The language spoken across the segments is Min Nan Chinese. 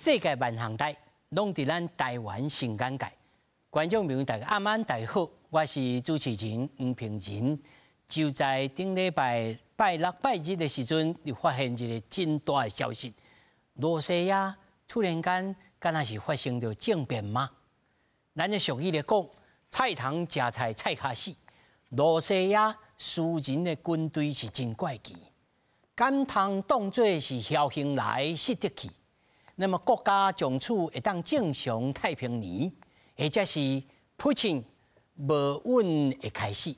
世界萬項代，攏佇咱台灣新眼界。觀眾朋友大家暗安大家好，我是主持人黃平仁。就在頂禮拜拜六拜日的時陣，又發現一个真大的消息：羅西亞突然間，敢若是發生著政變嗎？咱的俗語咧講，菜頭食菜菜跤死。羅西亞私人的軍隊是真怪奇，敢通當做是僥倖來失德去。那麼國家從此會當正常太平年，或者是普京無穩的開始，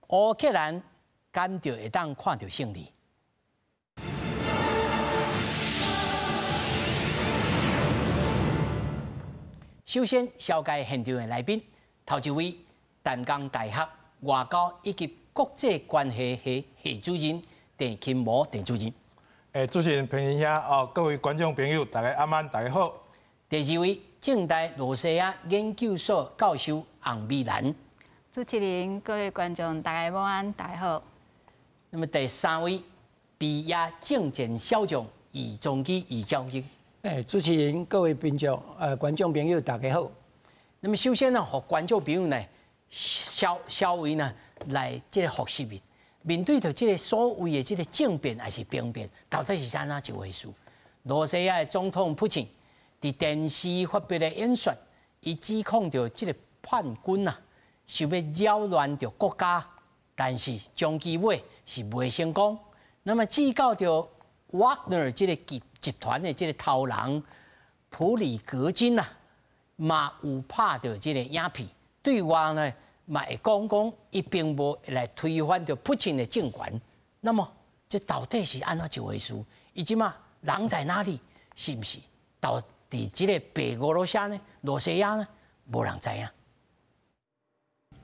烏克蘭敢就會當看著勝利。首先，紹介現場的來賓，頭一位，淡江大學外交以及國際關係系系主任鄭钦模鄭主任。主持人平仁兄哦，各位觀眾朋友，大家暗安，大家好。第二位，政大羅西亞研究所教授洪美蘭。主持人、各位觀眾，大家午安，大家好。那麼第三位，北約政戰小將余宗基余將軍。主持人、各位聽眾、觀眾朋友，大家好。那麼首先呢，予觀眾朋友呢，稍稍微呢來這個複習。面對著這个所謂的這个政變還是兵變，到底是按怎一回事？羅西亞的總統普京佇電視發表的演說，伊指控著這个叛軍啊，想欲擾亂著國家，但是終其尾是袂成功。那麼至到著瓦格納這个集團的這个頭人普里格金啊，嘛有拍著這个影片，對外呢，嘛會講講，伊並無來推翻著普京的政權。那麼，這到底是按怎一回事？伊這馬人在哪裡？是毋是到佇這个白俄羅斯呢？羅西亞呢？無人知影。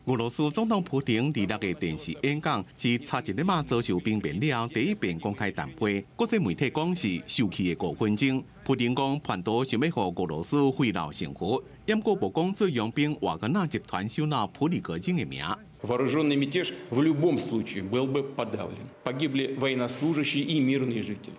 俄羅斯總統普丁佇六个電視演講，是查一日馬遭受兵變了後第一遍公開談話。國際媒體講是受氣的5分鐘。普丁講叛徒想欲予俄羅斯毀鬧生活，毋過無講出傭兵瓦格納集團首腦普里格金的名。 Вооруженный мятеж в любом случае был бы подавлен. Погибли военнослужащие и мирные жители.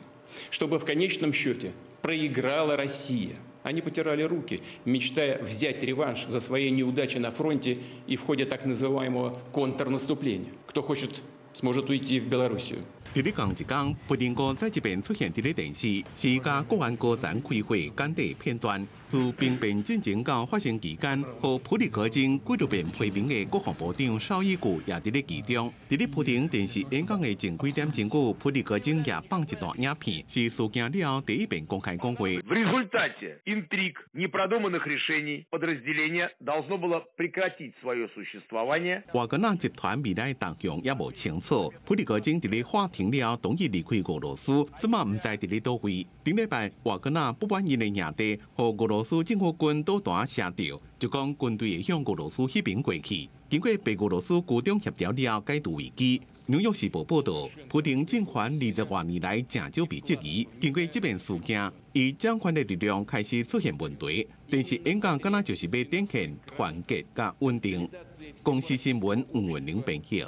Чтобы в конечном счете проиграла Россия. Они потирали руки, мечтая взять реванш за свои неудачи на фронте и в ходе так называемого контрнаступления. Кто хочет, сможет уйти в Белоруссию. 佇咧仝一工，普丁閣再一遍出現佇咧電視，是佮國安高層開會簡短片段。自兵變進前到發生期間，予普里格金幾落遍批評的國防部長紹伊古也佇咧其中。佇咧普丁電視演講的前幾點鐘久，普里格金也放一段影片，是事件了後第一遍公開講話。 В результате интриг, непродуманных решений, подразделение должно было прекратить свое существование。瓦格納集團未來動向也無清楚。普里格金佇咧法庭了後同意離開俄羅斯，這馬毋知佇咧佗位。頂禮拜，瓦格納不滿𪜶的營地，予俄羅斯政府軍導彈射著，就講軍隊會向俄羅斯彼爿過去。經過白俄羅斯居中協調了後，解除危機。紐約時報報導，普丁政權20外年來誠少被質疑，經過這遍事件，伊掌權的力量開始出現問題。電視演講敢若就是欲展現團結佮穩定。公視新聞吳文玲編輯。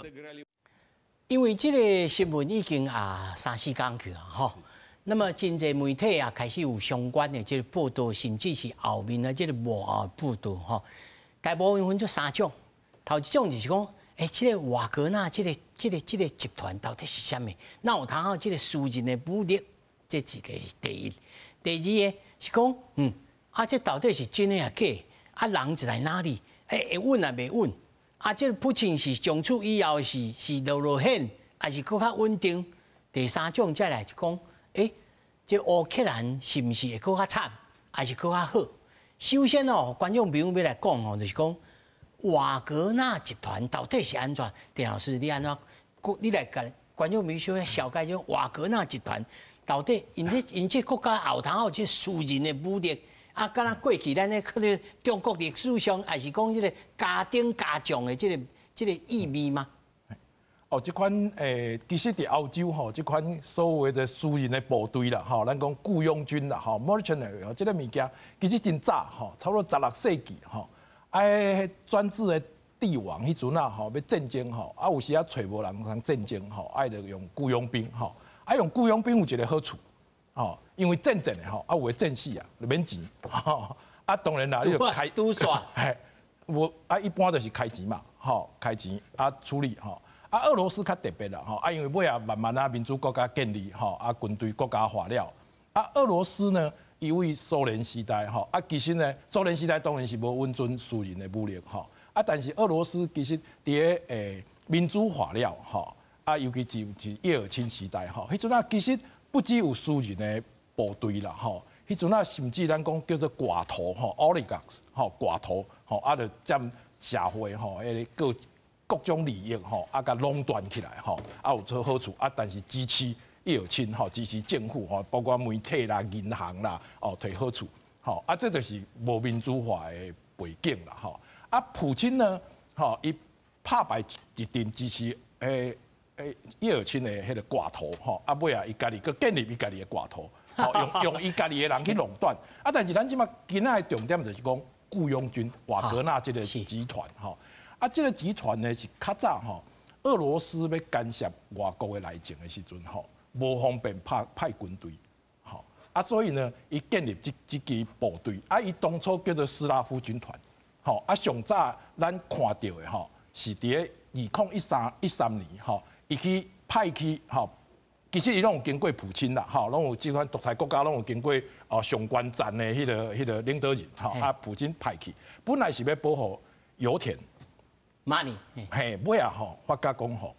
因為這个新聞已經啊三四工去啊，吼。那麼真濟媒體啊開始有相關的這个報導，甚至是後面的這个幕後報導，吼。大部分分做三種，頭一種就是講，這个瓦格納這个、這个、這个集團到底是啥物？哪有通有這个私人的武力？這一个是第一。第二个是講，啊，這到底是真的抑假？啊，人在哪裡？會穩抑袂穩？啊，這个普京是從此以後是落落險，還是閣較穩定？第三種再來就講，這烏克蘭是毋是會閣較慘，還是閣較好？首先哦，觀眾朋友欲來講哦，就是講瓦格納集團到底是按怎？鄭老師，你按怎？你來共觀眾朋友小可紹介這瓦格納集團到底𪜶這𪜶這國家後頭有這私人的武力？啊，敢若過去咱咧可能中國歷史上，還是講這个家丁家將的這个意味嗎？哦，這款其實佇歐洲吼，這款所謂的私人的部隊啦，吼，咱講僱傭軍啦，吼，mercenary 吼，這个物件其實真早吼，差不多16世紀吼，啊，專制的帝王彼陣啊吼，欲戰爭吼，啊有時仔揣無人通戰爭吼，愛著用僱傭兵吼，啊用僱傭兵有一个好處，吼，因為戰爭的吼，啊有的戰死啊，就免錢，吼，啊當然啦，你就開拄煞，嘿，無啊一般就是開錢嘛，吼，開錢啊處理吼，啊俄羅斯較特別啦，吼，啊因為尾仔慢慢啊民主國家建立，吼，啊軍隊國家化了，啊俄羅斯呢，因為蘇聯時代吼，啊其實呢，蘇聯時代當然是無允准私人的武力吼，啊但是俄羅斯其實佇咧民主化了吼，啊尤其是葉爾欽時代吼，彼陣啊其實不只有私人的部隊啦吼，彼陣啊甚至咱講叫做寡頭吼，oligarchs 吼，寡頭吼，啊就佔社會吼，彼个各各種利益吼，啊共壟斷起來吼，啊有這好處啊，但是支持葉爾欽吼，支持政府吼，包括媒體啦、銀行啦，哦，提好處吼，啊這就是無民主化的背景啦吼。啊普京呢，吼，伊拍敗一陣支持葉爾欽的彼个寡頭吼，啊尾仔伊家己閣建立伊家己的寡頭，吼用伊家己的人去壟斷。啊，但是咱這馬今仔的重點就是講僱傭軍瓦格納這個集團吼，啊，這個集團呢是較早吼，俄羅斯欲干涉外國的內政的時陣吼，無方便派軍隊，吼，啊，所以呢，伊建立這支部隊，啊，伊當初叫做斯拉夫軍團，吼，啊，上早咱看著的吼，是佇咧2013年吼。伊去派去吼，其實伊攏有經過普京啦，吼，攏有這款獨裁國家攏有經過哦上懸層的彼个領導人，吼，啊普京派去，本來是欲保護油田， money，嘿，尾仔吼發覺講吼，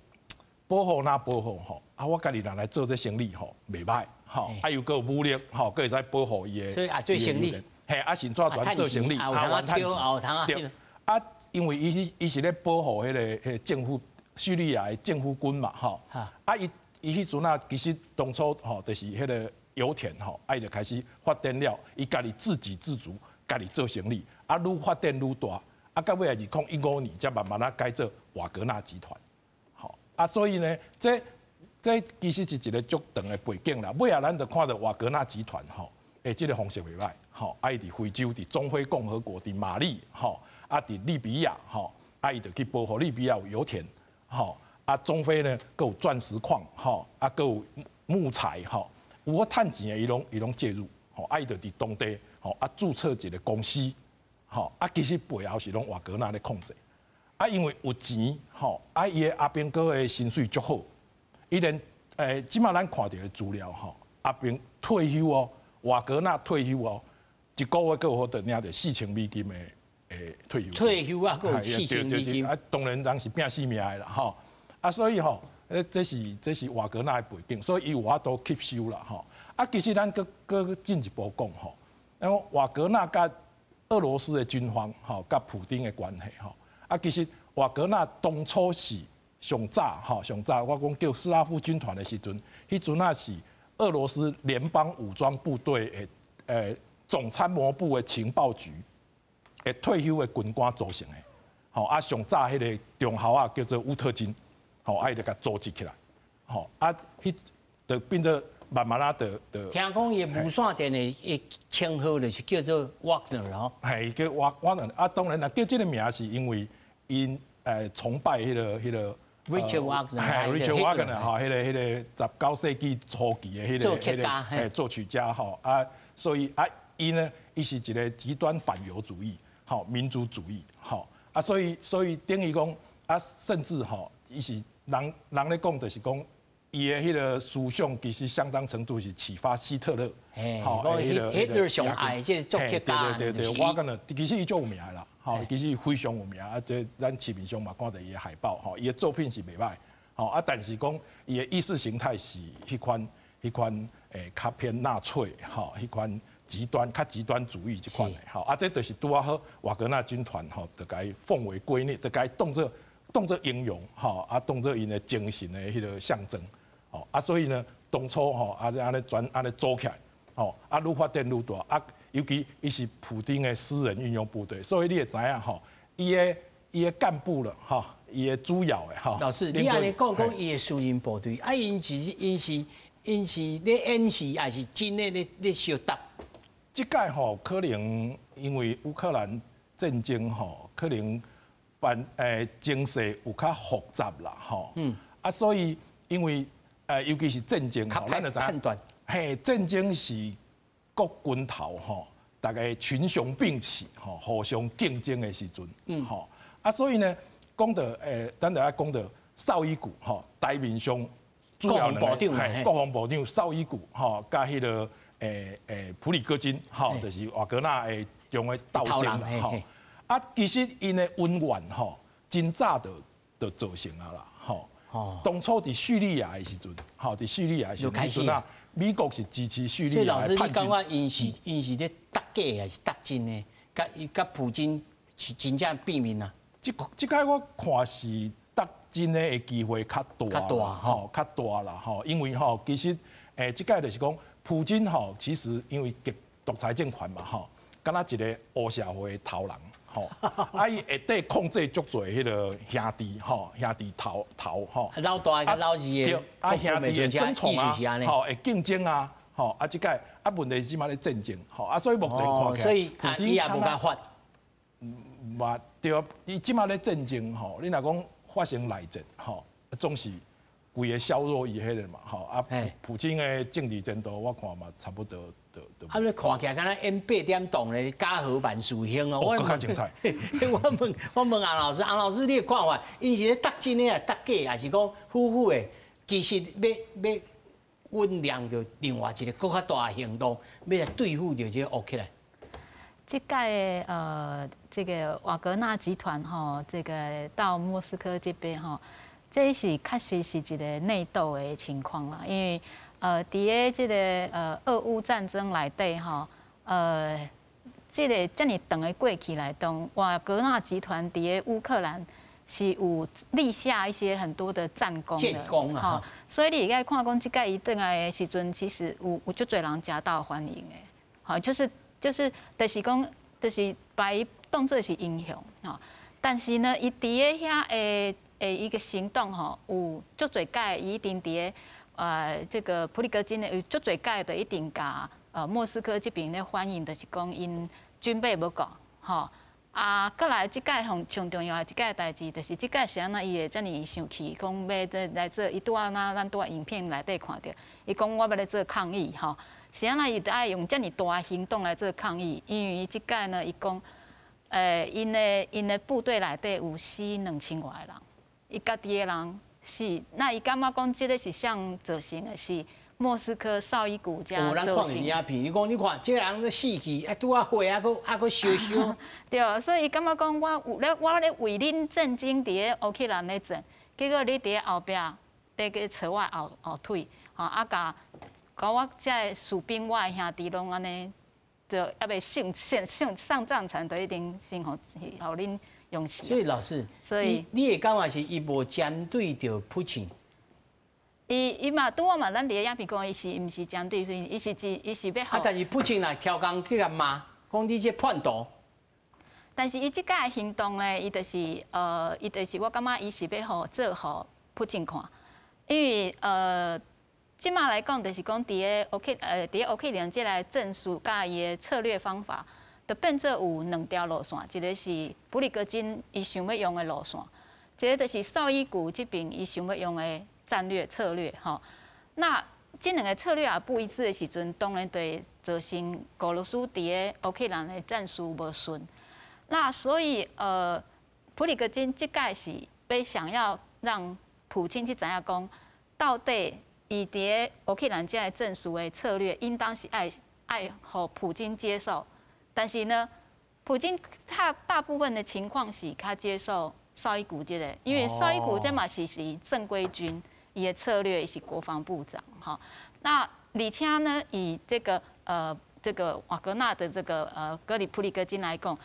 保護哪保護吼，啊我家己人來做這生意吼，袂䆀，吼，啊又閣有武力，吼，閣會使保護伊的，所以啊做生意，嘿，啊甚至轉做生意，啊有通啊，對，啊因為伊是咧保護彼个政府。敘利亞的政府軍嘛，吼，啊，伊彼陣啊，其實當初吼，就是彼个油田吼，啊，伊就開始發展了，伊家己自給自足，家己做生意，啊，愈發展愈大，啊，到尾仔2015年才慢慢仔改做瓦格納集團，吼，啊，所以呢，這其實是一個足長的背景啦。尾仔咱就看著瓦格納集團吼，這個方式袂䆀，吼，啊，伊佇非洲，佇中非共和國，佇馬里，吼，啊，佇利比亞，吼，啊，伊就去保護利比亞有油田。吼，啊，中非呢，閣有鑽石礦，吼，啊，閣有木材，吼，有法趁錢的，伊攏介入，吼，啊，伊就佇當地，吼，啊，註冊一個公司，吼，啊，其實背後是攏瓦格納咧控制，啊，因為有錢，吼，啊，伊的阿兵哥的薪水足好，伊連這馬咱看著的資料，吼，阿兵退休哦，瓦格納退休哦，一個月閣有法度領著4000美金的。退休退休啊，閣有4000美金。啊，當然人是拼死命的啦，吼。啊，所以吼，這是瓦格納的背景，所以伊有法度吸收啦，吼。啊，其實咱閣閣進一步講吼，因為瓦格納佮俄羅斯的軍方吼，佮普丁的關係吼。啊，其實瓦格納當初是上早吼，上早我講叫斯拉夫軍團的時陣，彼陣仔是俄羅斯聯邦武裝部隊的總參謀部的情報局的退休的軍官組成的，吼啊上早彼个中校仔叫做烏特金，吼啊伊就共組織起來，吼啊彼就變做慢慢仔就聽講伊無線電的稱號就是叫做瓦格納吼，係叫瓦格納啊，當然啦，叫這個名是因為𪜶崇拜彼个 Richard Wagner， Richard Wagner 吼，彼个19世紀初期的彼个作曲家吼啊，所以啊伊呢，伊是一個極端反猶主義。吼，民族主義，吼啊，所以等於講啊，甚至吼，伊是人咧講，就是講伊的彼个思想其實相當程度是啟發希特勒，吼，彼個上愛這個作曲家，對對對，瓦格納其實伊足有名的啦，吼，其實非常有名啊，這咱市面上嘛看著伊的海報，吼，伊的作品是袂䆀，吼啊，但是講伊的意識形態是彼款較偏納粹，吼，彼款。極端較極端主義這款的，吼啊，這就是拄仔好瓦格納軍團吼，就共伊奉為圭臬，就共伊當做英雄，吼啊，當做𪜶的精神的彼个象徵，吼啊，所以呢，當初吼啊按呢轉按呢組起來，吼啊愈發展愈大，啊尤其伊是普丁的私人運用部隊，所以你會知影吼，伊的幹部了，吼，伊的主要的吼。老師，你按呢講講伊的私人部隊，啊，𪜶是咧演戲，還是真的咧相鬥？這擺吼可能因為烏克蘭戰爭吼，可能辦情勢有較複雜啦吼。啊，所以因為尤其是戰爭吼，咱就知影判斷。嘿，戰爭是各軍頭吼，大家群雄並起吼，互相競爭的時陣，吼啊，所以呢，講到咱就愛講到紹伊古吼，台面上主要國防部長，國防部長紹伊古吼，佮彼个普里戈金吼，就是瓦格納的中的鬥爭啦吼。啊，其實𪜶的恩怨吼，真早就造成啊啦吼。當初佇敘利亞的時陣，吼，佇敘利亞的時陣啊，美國是支持敘利亞的叛軍。所以老師，你感覺𪜶是咧鬥假還是鬥真的？佮佮普京是真正變面啊？這擺我看是鬥真的的機會較大，較大吼，較大啦吼。因為吼，其實這擺就是講，普京吼，其實因為極獨裁政權嘛吼，敢若一个黑社會的頭人。吼，啊伊下底控制足濟彼个兄弟吼，兄弟頭頭吼，老大佮老二的，啊兄弟會爭寵啊，吼會競爭啊，吼啊這個啊問題是這擺咧戰爭，吼啊所以目前看起來，所以啊伊也無共發，嘛對，伊這擺咧戰爭吼，你若講發生內戰吼，總是規个削弱伊彼个嘛，吼啊普京的政治前途我看嘛差不多。啊！你看起來敢若演八點檔咧，家和萬事興哦。我閣較精彩。我問洪老師，洪老師你的看法，𪜶是咧鬥真的啊，鬥假，還是講苦苦的？其實欲欲醞釀著另外一个閣較大的行動，欲來對付著這个烏克蘭。這擺這个瓦格納集團吼，這個到莫斯科這邊吼，這是確實是一个內鬥的情況啦，因為佇咧這个俄烏戰爭內底吼，這个遮爾長的過去來講，瓦格納集團佇咧烏克蘭是有立下一些很多的戰功的，戰功啊！所以你會看講，這擺伊轉來的時陣，其實有足濟人夾道歡迎的，好，就是講，就是把伊當做是英雄，吼。但是呢，伊佇咧遐的一個行動吼，有足濟擺伊一定佇咧這個普里戈金的有足濟擺的一定共莫斯科這邊咧反映，就是講𪜶軍備無夠，吼。啊，閣來這擺上上重要的一擺代誌，就是這擺是按怎伊會遮爾生氣，講欲來做，伊拄仔咱拄仔影片內底看著，伊講我欲來做抗議，吼，是按怎伊著愛用遮爾大的行動來做抗議，因為這擺呢，伊講，𪜶的部隊內底有死2000外个人，伊家己的人死，那伊感覺講這个是啥造成的？是莫斯科紹伊古遮造成。咱看影片，你講你看，這个人咧死去，啊，拄仔火啊，閣啊閣燒燒。對，所以伊感覺講我有咧，我咧為恁戰爭佇咧烏克蘭咧戰，結果你佇咧後壁咧去扯我後腿，吼啊，共我這个士兵，我的兄弟攏按呢，就猶未上線上上戰場，就已經先予予恁用死。所以老師，所以你會感覺是伊無針對著普京？伊嘛拄仔嘛，咱佇咧影片講，伊是毋是針對伊是伊是欲。啊，但是普京若刁工去共罵，講你這叛徒。但是伊這擺行動咧，伊就是我感覺伊是欲予做予普京看，因為這擺來講，就是講佇咧烏克蘭這个戰術佮伊的策略方法，就變做有兩條路線，一个是普里戈金伊想欲用的路線，一个就是紹伊古這邊伊想欲用的戰略策略，吼。那這兩个策略也不一致的時陣，當然就會造成俄羅斯佇咧烏克蘭的戰事無順。那所以普里戈金這擺是欲想要讓普京去知影講，到底伊佇咧烏克蘭這个戰術的策略，應當是愛予普京接受。但是呢，普京他大部分的情況是較接受紹伊古這个，因為紹伊古這嘛是正規軍，伊的策略是國防部長哈。那而且呢，以這個瓦格納的這個格里普里戈金來講，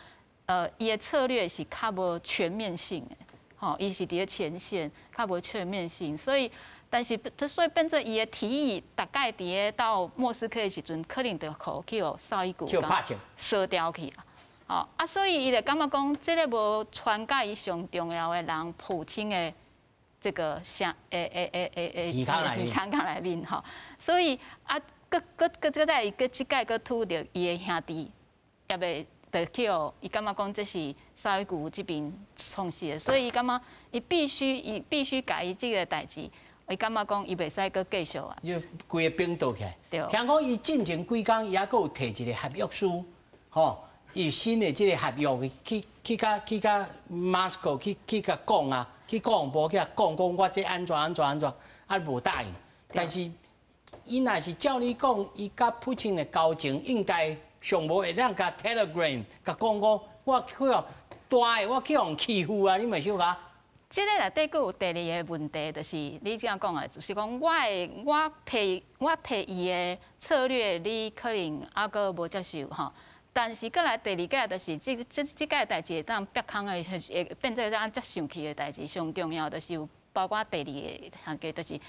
伊的策略是較無全面性的，吼，伊是佇咧前線較無全面性，所以。但是，所以變做伊的提議，大概佇咧到莫斯科的時陣，可能就去予紹伊古燒掉去啊。吼啊，所以伊就感覺講，這个無傳共伊上重要的人普京的這個聲，耳孔內面吼。所以啊，閣閣閣閣再閣這擺閣拄著伊的兄弟，猶未就去予伊感覺講這是紹伊古這邊創死的，所以伊感覺伊必須共伊這个代誌。伊感覺講伊袂使閣繼續啊。就規个冰倒起來。對。聽講伊進前幾工伊猶閣有提一個合約書，吼，伊新的這個合約去佮馬斯克去共講啊，去國防部去講講我這按怎按怎按怎，啊無答應。但是伊若是照你講，伊佮普京的交情應該上無會當共 Telegram 共講講，我去予大的，我去予欺負啊！你嘛小可？這个內底閣有第二个問題，就是你這樣講的，就是講我的我提我提伊的策略，你可能猶閣無接受吼。但是閣來第二個就是這這這屆代誌會當煏空的，會變做這樣遮生氣的代誌，上重要就是有包括第二个項個，就是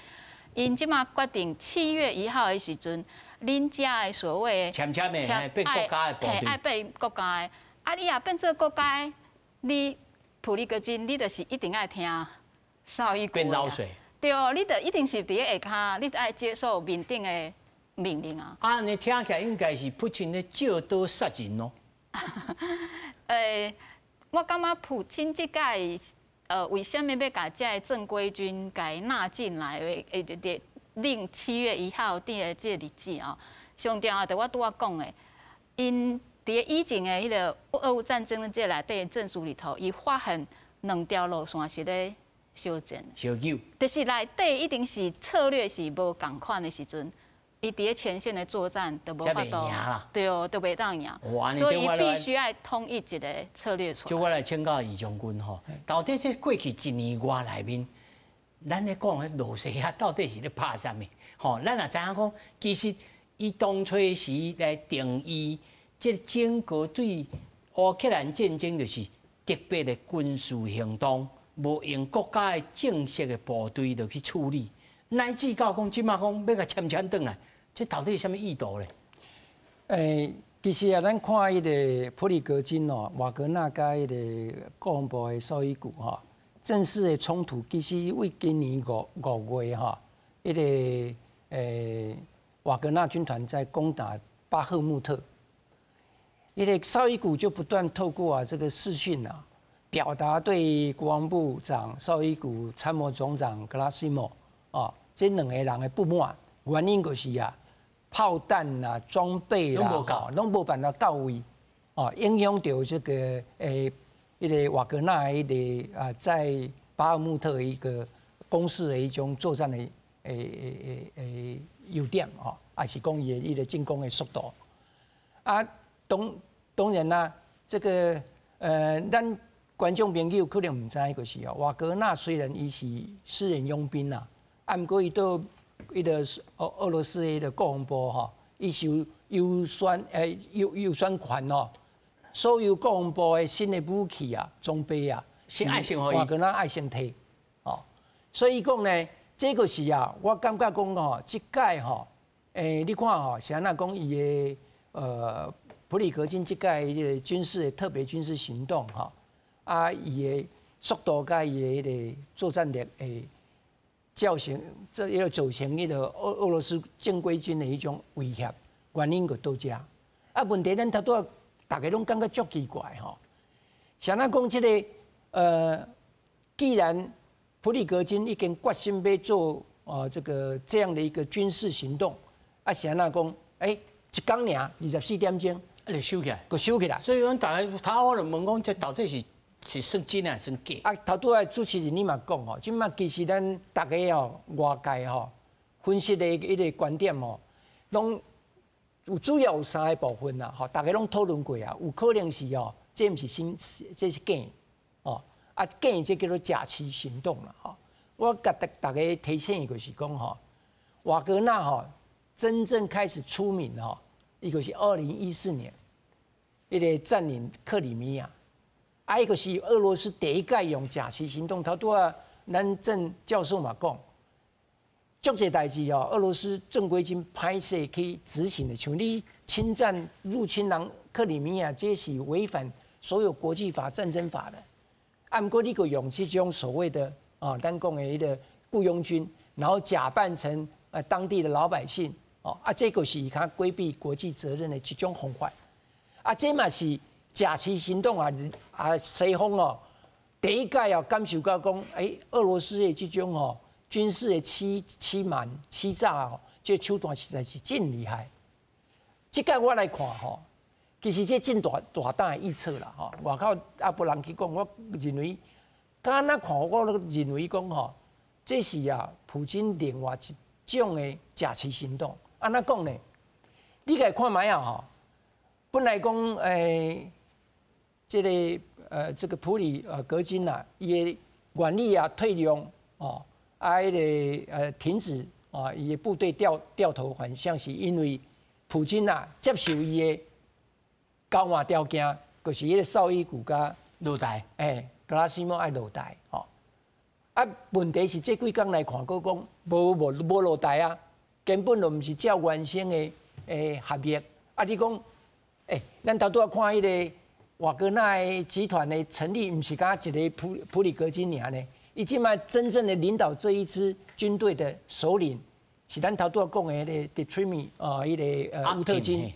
𪜶這馬決定7月1號的時陣，恁遮的所謂簽簽的變國家的部隊，愛變國家的，啊，你若變做國家的，你普里戈金，你就是一定愛聽紹伊古變老水。對，你就一定是佇咧下跤，你就愛接受面頂的命令啊。啊，你聽起來應該是普京咧借刀殺人咯。我感覺普京這屆，為啥物欲共這个正規軍共納進來？會就佇令7月1號佇个這个日子啊，上重要就我拄仔講的，𪜶佇以前的彼个俄烏戰爭這內底戰書裡頭，伊發現兩條路線是咧相戰，相糾，就是內底一定是策略是無仝款的時陣，伊佇咧前線的作戰就無法度，對哦，就袂當贏，所以伊必須愛統一一個策略出來。就我來請教余將軍吼，到底這過去一年外內面，咱咧講彼羅西亞到底是咧拍啥物？吼，咱也知影講，其實伊當初時來定義這整個對烏克蘭戰爭就是特別的軍事行動，無用國家的正式的部隊落去處理，乃至到講這馬講欲共簽簽轉來，這到底是啥物意圖咧？其實啊，咱看彼个普里戈金哦，瓦格納佮彼个國防部的紹伊古吼，正式的衝突其實為今年五月吼，彼个瓦格納軍團在攻打巴赫穆特，彼个紹伊古就不斷透過啊這個視訊啊，表達對國防部長紹伊古、參謀總長格拉西莫啊這兩個人的不滿，原因就是啊炮彈啊、裝備啦，攏無辦法到位，哦，影響著這個彼个瓦格納彼个啊在巴赫穆特一個攻勢的一種作戰的優點吼，抑是講伊的彼个進攻的速度。啊，當然啦，這個咱觀眾朋友可能毋知就是哦，瓦格納雖然伊是私人傭兵啦，啊，毋過伊對彼个俄羅斯的彼个國防部吼，伊是有優先優先權哦，所有國防部的新的武器啊、裝備啊，是愛先予伊瓦格納愛先提，哦，所以講呢，這個是啊，我感覺講吼，這屆吼，你看吼，是按怎講伊的普里戈金這屆彼个軍事的特別軍事行動吼，啊，伊的速度佮伊的彼個作戰力會造成這一個造成彼個俄羅斯正規軍的彼種威脅，原因就佗遮。啊，問題咱頭拄仔逐家攏感覺足奇怪吼，是按怎講這个既然普里戈金已經決心欲做這個這樣的一個軍事行動，啊，是按怎講？一工爾24點鐘，啊，就收起來，就收起來。所以阮逐家頭我就問講，這到底是算真還是算假？啊，頭拄仔主持人你嘛講吼，這馬其實咱逐家吼外界吼分析的彼个觀點吼，攏有主要有三个部分啦，吼，逐家攏討論過啊，有可能是哦，這毋是真，這是假，哦，啊假這叫做假旗行動啦，吼。我共逐家提醒就是講吼，瓦格納吼真正開始出名吼，伊就是2014年，彼個佔領克里米亞，啊，伊就是俄羅斯第一屆用假旗行動。頭拄仔咱鄭教授嘛講，足濟代誌哦，俄羅斯正規軍歹勢去執行的，像你侵佔入侵人克里米亞，這是違反所有國際法、戰爭法的。啊，毋過你閣用這種所謂的啊，咱講的彼个僱傭軍，然後假扮成當地的老百姓，哦，啊，這個是較規避國際責任的一種方法。啊，這嘛是假旗行動啊！啊，西方哦，第一屆哦感受到講，俄羅斯的這種吼军事的欺瞒、欺诈哦，这个手段实在是真厉害。这个我来看吼，其实这真大大胆的预测啦吼。外口也无人去讲，我认为，敢若看我认为讲吼，这是啊，普京另外一种的挾持行动。按怎讲呢？你共看覓啊吼？本来讲这个普里格金啊，伊的愿意啊退让哦，啊，彼个停止啊，伊的部队掉头还乡，是因为普京啊接受伊的交换条件，就是彼个绍伊古佮落台，格拉西莫爱落台，吼。啊，问题是这几工来看，阁讲无无无落台啊，根本就毋是照原先的合约。啊，你讲，咱头拄仔看彼个瓦格纳的集团的成立，毋是敢一个普里格金尔呢？伊这摆真正的领导这一支军队的首领，是咱头拄仔讲的彼个迪米啊，彼个乌特金。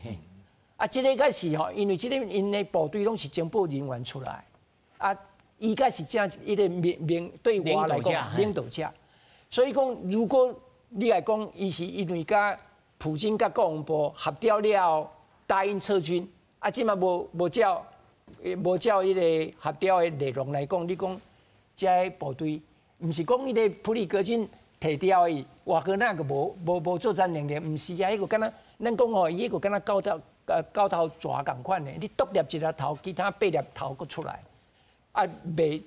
啊，这个才是吼，因为这个𪜶的部队拢是情报人员出来，啊，伊才是正一个明明对外来讲领导者。所以讲，如果你来讲，伊是因为佮普京佮国防部合调了后，答应撤军，啊，这摆无照彼个合调的内容来讲，你讲这个部队，毋是讲彼个普里格金提调伊，瓦格纳个无作战能力，毋是啊，彼个敢若咱讲吼，伊彼个敢若狗头铡仝款的，你剁粒一粒头，其他八粒头阁出来，啊，袂，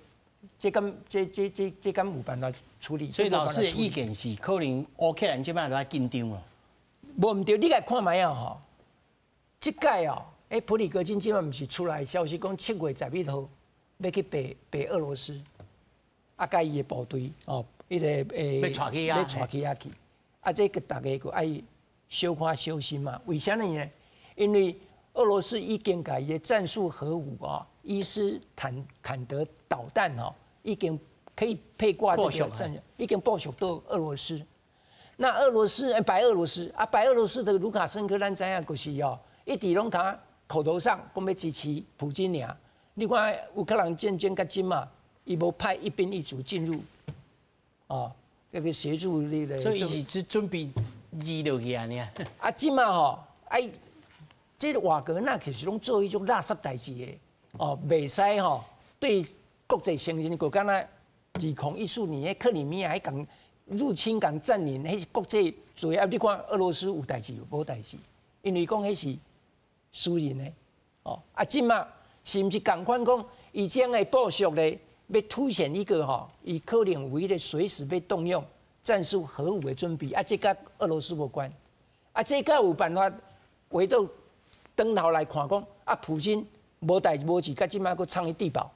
这敢这这这这敢有办法处理？所以老师的意见是，可能乌克兰这摆就爱紧张咯。无毋对，你共看覓啊吼？这届哦，普里格金这摆毋是出来消息讲7月11号欲去白俄罗斯，啊，佮伊的部队哦，彼个欲带去遐，欲带去遐去，啊，这个大家阁爱小可小心嘛？为啥物呢？因为俄罗斯已经共伊的战术核武啊，伊斯坦坎德导弹哦，已经可以配挂这个战，已经部署到俄罗斯。那俄罗斯白俄罗斯啊，白俄罗斯的卢卡申科，咱知影就是哦，一直拢共口头上讲欲支持普京尔。你看乌克兰战争到这马，伊无派一兵一卒进入，哦，这个协助你的。所以伊是准准备入落去按呢。啊，这马吼，哎，这个瓦格纳其实拢做彼种垃圾代志的，哦，袂使吼对国际承认，就敢若2014年彼克里米亚彼共入侵、共占领，彼是国际罪啊！你看俄罗斯有代志无代志？因为讲彼是私人的，哦，啊，这马是毋是仝款讲，伊这样的部署咧，欲凸显一个吼，伊可能有彼个随时欲动用战术核武的准备，啊，这佮俄罗斯无关，啊，这敢有办法回到转头来看讲，啊，普京无代无志，到这马阁创伊地堡，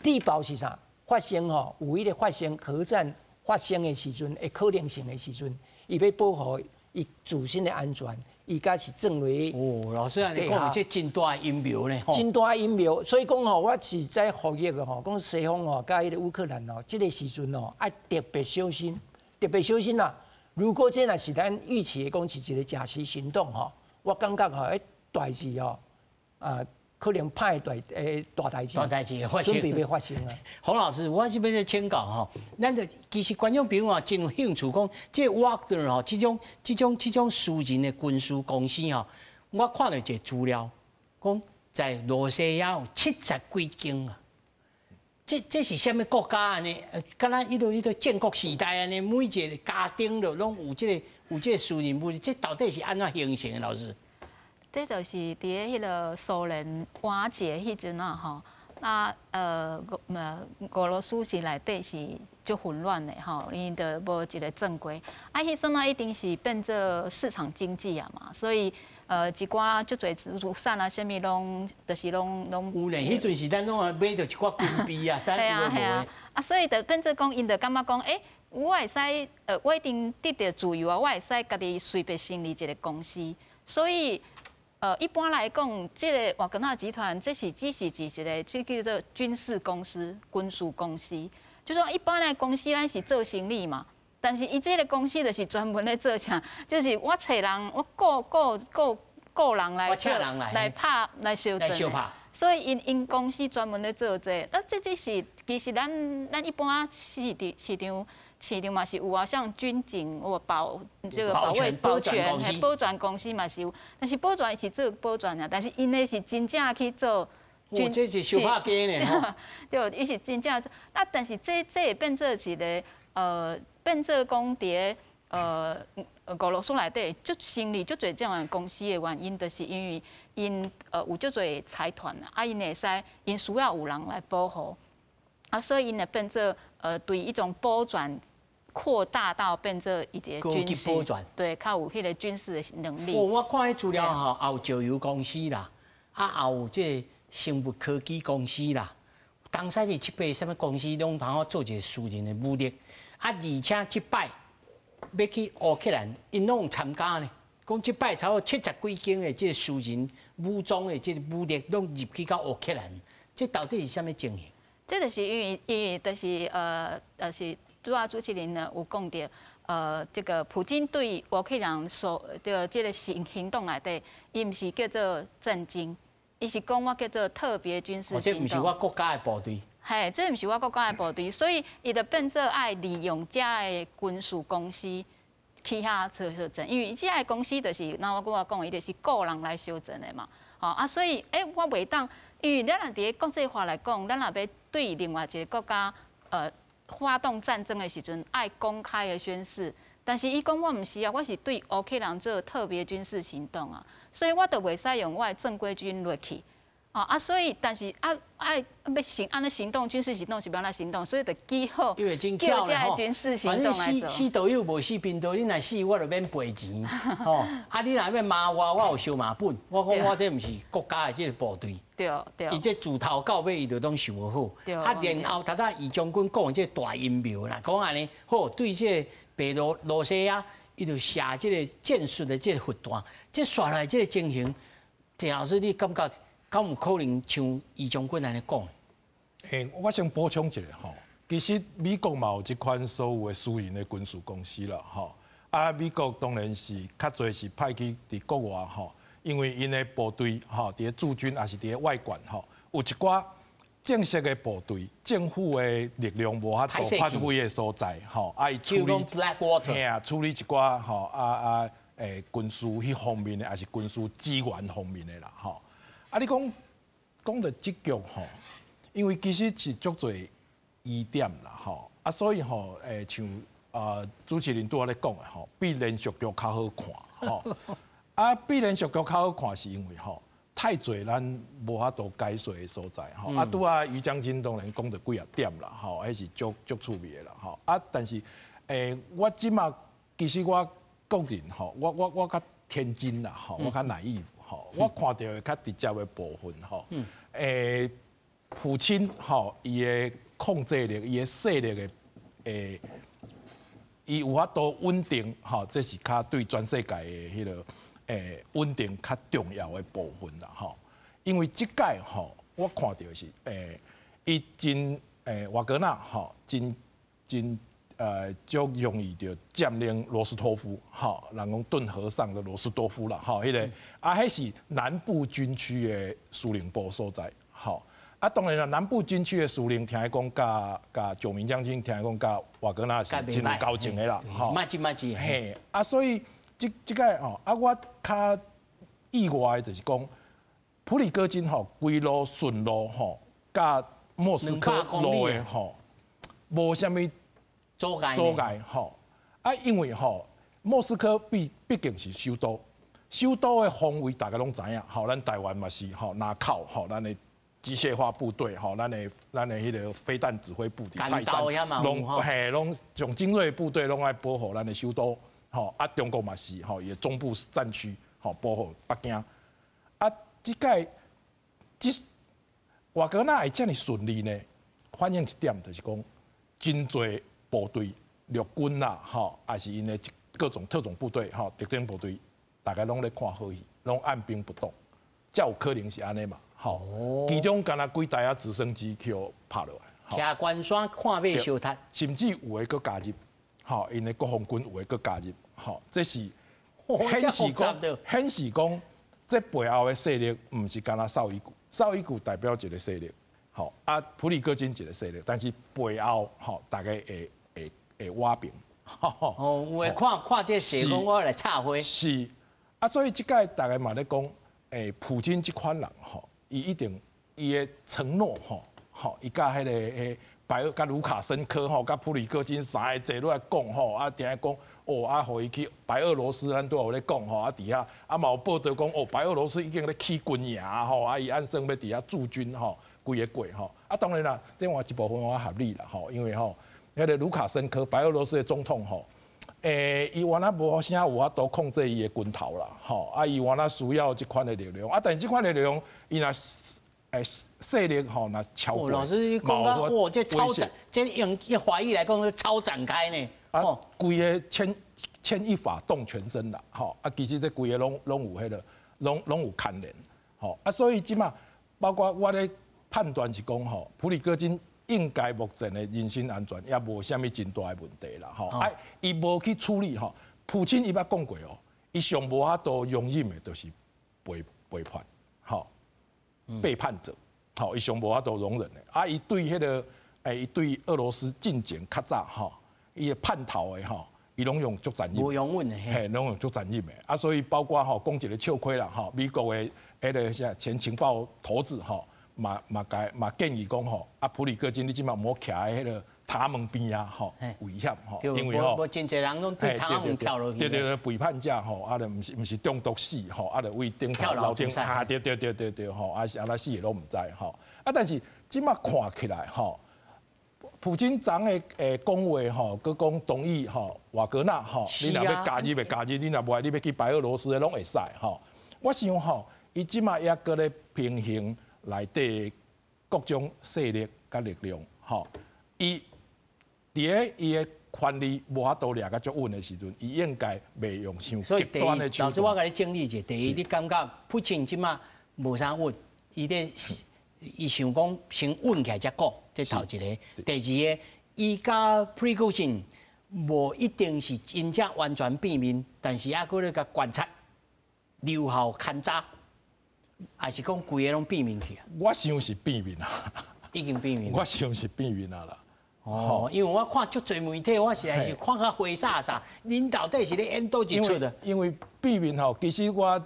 地堡是啥？发生吼，有彼个发生核战发生的时阵，的可能性的时阵，伊欲保护伊自身的安全，伊才是正为哦，老师啊，你讲这真大阴谋呢？真大阴谋，所以讲吼，我是在呼吁的吼，讲西方吼，佮彼个乌克兰吼，这个时阵吼，爱特别小心，特别小心啦。如果这若是咱预期的讲是一个挾持行动吼，我感觉吼，彼代志吼，啊，可能歹大代志，大代志发生，准备欲发生啊！洪老师，我是欲来请教吼，咱就其实观众朋友啊，真有兴趣讲，这瓦格纳吼，这种私人的军事公司吼，我看到一个资料，讲在罗西亚有70几间啊。这是啥物国家按呢？敢若彼个战国时代按呢，每一个家庭就拢有这个私人武器，这到底是按怎形成的？老师？这就是伫咧彼个苏联瓦解彼阵啊吼，那俄罗斯是内底是足混乱的吼，𪜶就无一个正规。啊，彼阵啊一定是变做市场经济啊嘛，所以一寡足济资产啊，啥物拢就是拢拢。有咧，彼阵时咱拢啊买著一寡军备啊，系啊系啊，啊所以就变做讲，𪜶就感觉讲，欸，我会使我一定得著自由啊，我会使家己随便成立一个公司，所以，一般来讲，这个瓦格纳集团这是只是一个，这叫做军事公司、军事公司。就说一般的公司，咱是做生意嘛，但是伊这个公司就是专门咧做啥？就是我揣人，我雇雇雇雇人来做，来拍来相战。所以𪜶公司專門咧做這個，啊，這是其實咱一般市場嘛是有啊，像軍警或保這個保衛保全保全公司嘛是有，但是保全是做保全啊，但是𪜶的是真正去做軍，這是相拍假呢。對，伊是真正啊，但是這會變做一個變做講佇俄羅斯內底足成立足濟這種公司的原因，就是因為𪜶有足濟財團啊，𪜶會使𪜶需要有人來保護，啊，所以𪜶會變做對一種保全擴大到變做一個軍事，保全對，較有彼個軍事的能力。哦，我看彼資料吼，也有石油公司啦，啊，也有這個生物科技公司啦，當時是七八啥物公司攏通好做一個私人的武力，啊，而且這擺欲去烏克蘭，𪜶攏有參加呢。講這擺差不多70幾間的這個私人武裝的這個武力，攏入去到烏克蘭，這到底是啥物情形？這就是因為就是拄仔主持人呢有講著，這個普京對烏克蘭所的這個行動內底，伊毋是叫做戰爭，伊是講我叫做特別軍事行動。這毋是我國家的部隊。嘿，這毋是我國家的部隊，所以伊就變做愛利用遮的軍事公司去遐做相戰，因為遮的公司就是，那我拄仔講，伊就是雇人來相戰的嘛。吼啊，所以我袂當，因為咱若佇咧國際法來講，咱若欲對另外一個國家發動戰爭的時陣，愛公開的宣示。但是伊講我毋是啊，我是對烏克蘭做特別軍事行動啊，所以我就袂使用我的正規軍落去。啊，所以但是啊，愛欲行按呢行動，軍事行動是欲按怎行動，所以就只好因為真叫這个軍事行動來做。反正死死道友無死貧道，你若死我就免賠錢，吼。啊，你若欲罵我，我有相罵本。我講我這毋是國家的這個部隊。對。伊這自頭到尾，伊就攏想無好。啊，然後頭拄余將軍講的這個大陰謀啦，講按呢好，對這個白羅羅西亞，伊就射這個戰術的這個核彈，這煞來這個情形，田老師你感覺？敢有可能像余將軍按呢講？我先補充一下吼，其實美國嘛有這款所有的私人的軍事公司啦，吼。啊，美國當然是較濟是派去佇國外吼，因為𪜶的部隊吼，佇咧駐軍抑是佇咧外管吼，有一寡正式的部隊、政府的力量無法度發揮的所在吼，啊，伊處理，嘿啊，處理一寡吼軍事彼方面的，抑是軍事資源方面的啦，吼。啊！你講講著這局吼，因為其實是足濟疑點啦吼，啊，所以吼，像主持人拄仔咧講的吼，比連續劇較好看吼。啊，比連續劇較好看是因為吼，太濟咱無法度解說的所在吼。啊，拄仔余將軍當然講著幾仔點啦吼，彼是足足趣味的啦吼。啊，但是我這馬其實我個人吼，我較天真啦吼，我較 naive。我看著的較直接的部分吼，普京吼，伊的控制力，伊的勢力的，伊有法度穩定吼，這是較對全世界的彼個穩定較重要的部分啦吼。因為這擺吼，我看著是伊真瓦格納吼，真真足容易就佔領羅斯托夫，吼，人講頓河上的羅斯托夫啦，吼，彼個啊，彼是南部軍區的司令部所在，吼，啊，當然啦，南部軍區的司令聽講佮九名將軍聽講佮瓦格納是真有交情的啦，吼，麻吉麻吉，嘿，啊，所以這個吼，啊，我較意外的就是講，普里戈金吼，規路順路吼，佮莫斯科路的吼，無啥物阻礙，阻礙吼，啊，因為吼，莫斯科畢竟是首都，首都的防衛大家攏知影，吼，咱台灣嘛是吼，若靠吼，咱的機械化部隊吼，咱的彼個飛彈指揮部佇泰山，攏嘿攏上精銳部隊攏愛保護咱的首都，吼，啊，中國嘛是吼，伊的中部戰區吼保護北京，啊，這擺這瓦格納會遮爾順利呢？反映一點就是講，真濟部隊、陸軍啦，吼，抑是𪜶的各種特種部隊、吼，特戰部隊，大家攏咧看好戲，攏按兵不動，才有可能是按呢嘛，吼。其中敢若幾台仔直升機去予拍落來，徛關山看馬相踢，甚至有的閣加入，吼，𪜶的國防軍有的閣加入，吼，這是顯示講，顯示講，這背後的勢力毋是干焦紹伊古。绍伊古代表一个势力，吼啊，普里戈金一个势力，但是背後吼，大家會倚平。哦，有的看看這勢講我來插花。是啊，所以這擺大家嘛咧講，普京這款人吼，伊一定伊的承諾吼，吼，伊佮彼个彼白俄佮盧卡申科吼，佮普里戈金三个坐落來講吼，啊，定講哦，啊，予伊去白俄羅斯，咱拄有咧講吼，啊，佇遐啊嘛有報道講哦，白俄羅斯已經咧起軍營吼，啊，伊按算欲佇遐駐軍吼，規个過吼，啊，當然啦，這嘛一部分我合理啦吼，因為吼，彼个盧卡申科白俄羅斯的總統吼，伊原來無啥有法度控制伊的軍頭啦，吼，啊，伊原來需要這款的力量，啊，但是這款的力量，伊若勢力吼，若超過，老師講到哇，這超展，這用華語來講，是超展開呢。啊，規个牽一髮動全身啦，吼，啊，其實這規个攏有彼个，攏有牽連，吼，啊，所以這馬包括我咧判斷是講吼，普里戈金應該目前的人身安全也無啥物真大的問題啦，吼，啊，伊無去處理吼，普京伊捌講過哦，伊上無法度容忍的，就是背叛，吼。背叛者，吼，伊上無法度容忍的。啊，伊對彼个，伊對俄羅斯進前較早吼，伊的叛逃的吼，伊攏用足殘忍，無容忍的，嘿，攏用足殘忍的。啊，所以包括吼，講一个笑話啦，吼，美國的彼个啥前情報頭子吼，嘛共嘛建議講吼，啊，普里戈金你這馬莫徛佇彼个塔門邊啊，吼，危險吼，因為吼，無真濟人攏對塔門跳落去，對對對，背叛者吼，啊，就毋是中毒死吼，啊，就為頂頭樓頂啊，對對對對對吼，啊是按怎死的攏毋知吼，啊，但是這馬看起來吼，普京昨的講話吼，閣講同意吼，瓦格納吼，你若欲加入會加入，你若無愛，你欲去白俄羅斯的攏會使吼。我想吼，伊這馬也閣咧平衡內底各種勢力佮力量吼，伊佇咧伊的權力無法度掠甲足穩的時陣，伊應該袂用傷極端的手段。老師，我共你整理一下。第一，你感覺普京這馬無啥穩，伊咧伊想講先穩起來才講，這頭一个。第二个，伊佮普里戈金無一定是真正完全變面，但是猶閣咧共觀察，留後看查，還是講規个攏變面去啊？我想是變面啊，已經變面。我想是變面啊啦。哦，因為我看足濟媒體，我實在是看較花灑灑，恁到底是咧演佗一出啊？因為變面吼，其實我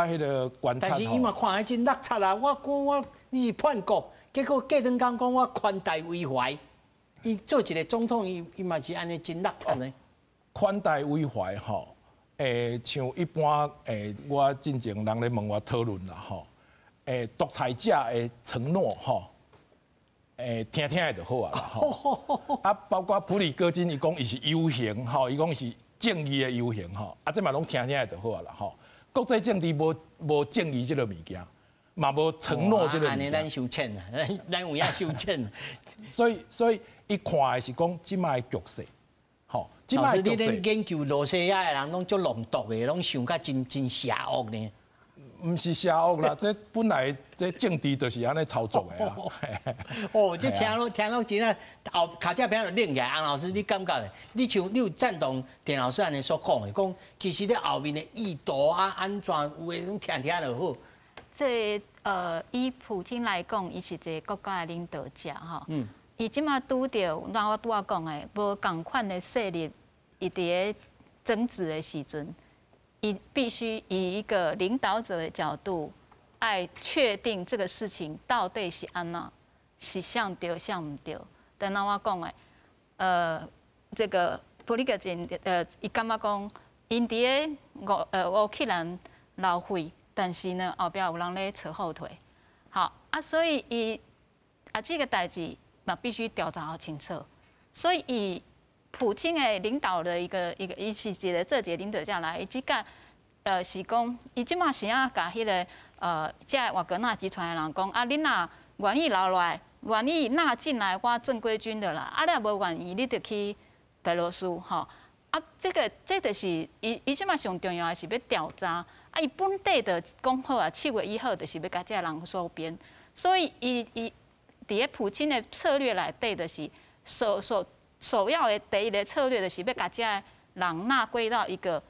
彼个觀察，但是伊嘛看來真落漆啊！我講我你是叛國，結果過兩工講我寬大為懷，伊做一個總統，伊嘛是按呢真落漆呢。寬大為懷吼，像一般我進前人咧問我討論啦吼，獨裁者的承諾吼。聽聽的就好啊，吼啊，包括普里戈金，伊講伊是遊行，吼，伊講是正義的遊行，吼，啊，這嘛攏聽聽的就好啊啦，吼。國際政治無正義這个物件，嘛無承諾這个物件。咱傷淺啊，咱有影傷淺。所以伊看的是講這擺的局勢，吼。老師，你咧研究羅西亞的人攏足濃毒的，攏想甲真真邪惡呢。毋是邪惡啦，這本來這政治就是按呢操作的啊。哦，這聽落聽落真正後跤脊邊就冷起來。洪老師，你感覺咧？你像你有贊同田老師按呢所講的，講其實咧後面的意圖啊，按怎有的攏聽聽就好。這以普京來講，伊是一个國家的領導者吼。伊這馬拄著，那我拄仔講的，無仝款的勢力，伊佇咧爭執的時陣。伊必須以一個領導者的角度，愛確定這個事情到底是按怎，是啥對，啥毋對。等下我講的，這個普里戈金，伊感覺講，𪜶佇咧烏克蘭流血，但是呢，後壁有人咧扯後腿。好啊，所以伊啊，這個代誌嘛必須調查好清楚。所以伊普京的領導的一個，伊是一個做一個領導者來，伊這個是講，伊這馬是按共彼个這瓦格納集團的人講，啊，恁若願意留落來，願意納進來我正規軍的啦，啊，你若無願意，你就去白羅斯吼。啊，這個這就是伊這馬上重要的是欲調查，啊，伊本底就講好啊，7月1號就是欲共這人收編，所以伊佇咧普京的策略內底，就是首要的第一个策略，就是欲共這人納歸到一個